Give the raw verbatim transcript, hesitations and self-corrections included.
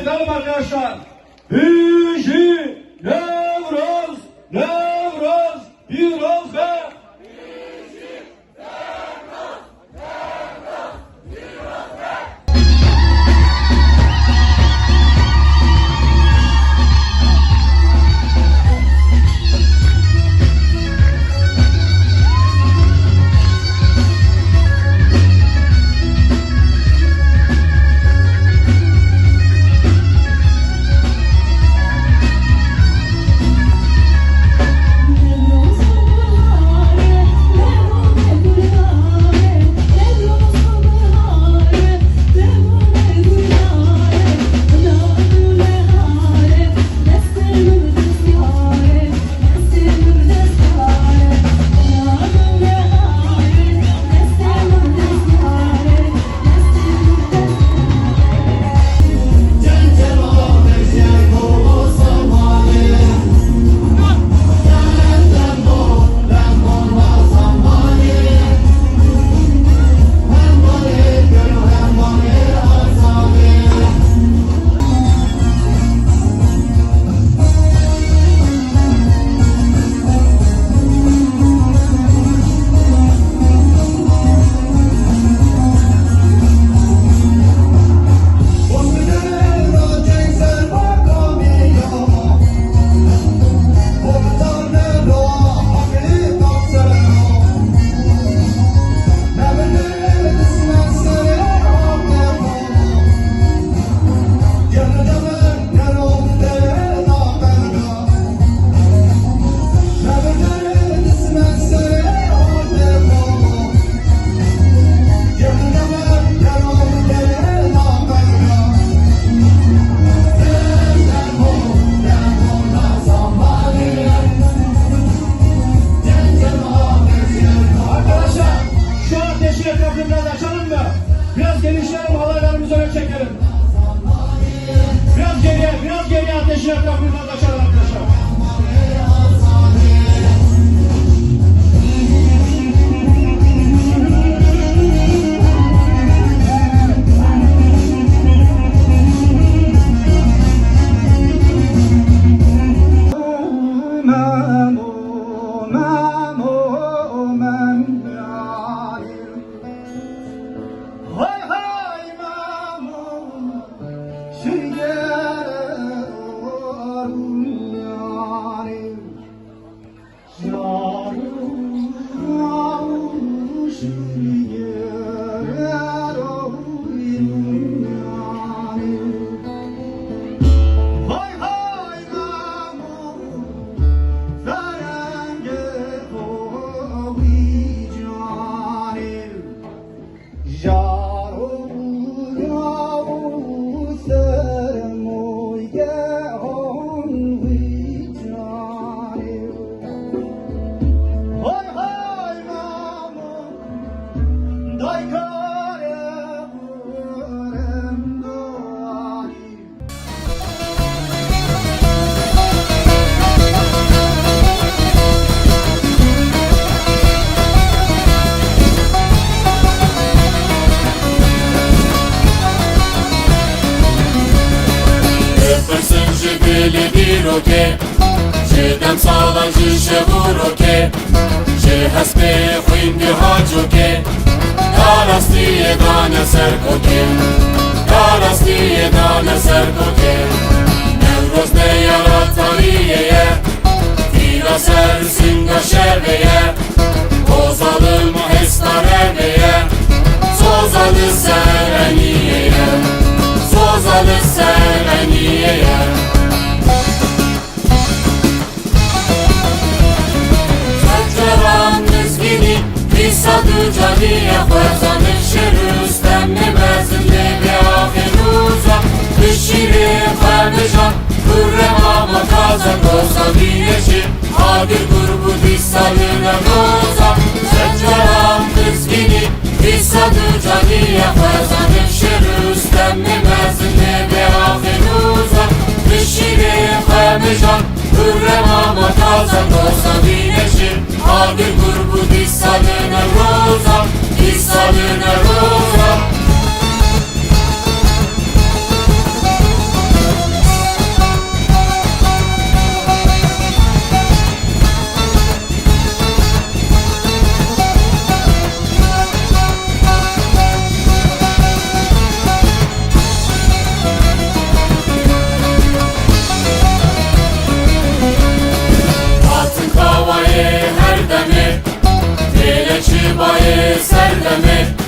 Selam arkadaşlar. Bijî Newroz, Newroz pîroz be. Arkadaşlar, şu ateşin etrafını biraz açalım mı? Biraz genişleyelim, halaylarımızı öne çekelim. Biraz geriye, biraz geriye ateşin etrafını biraz açalım arkadaşlar. Hay hay Mamo, şiger yarım yarim. Yarım şiger yarım yarim. Hay hay Mamo, ferenge ovi carim. Jaro yaw sermoy gehan wî canê. Hay hay mamo, daykare vurem darî. Dipirsin ji dilê dîrokê, ji demsalan ji şevûrokê, ji hespê xwîndî ha cokê, da rastiyê dane ser kokê, da rastiyê dane ser kokê. Newroz ne yara tariyê ye, tîra ser singa şevê ye. O zalim hêsta revê ye, soza li ser eniyê ye, soza li ser eniyê ye. Sed caran mizgînî, dîsa du caniye xweza, nifşê Rustemê mezin lê bê axê nûza, bi şîrê xwe mijan, kurre mama taze goza bîne jî. Agir gur bû dîsa li Newroza, sed caran mizgînî, dîsa du caniye xweza, nifşê Rustemê mezin lê bê axê nûza, bi şîrê xwe mijan, kurre mama taze goza bîne jî. Agir gur bû dîsa li Newroza, dîsa li Newroza. payê serdemê.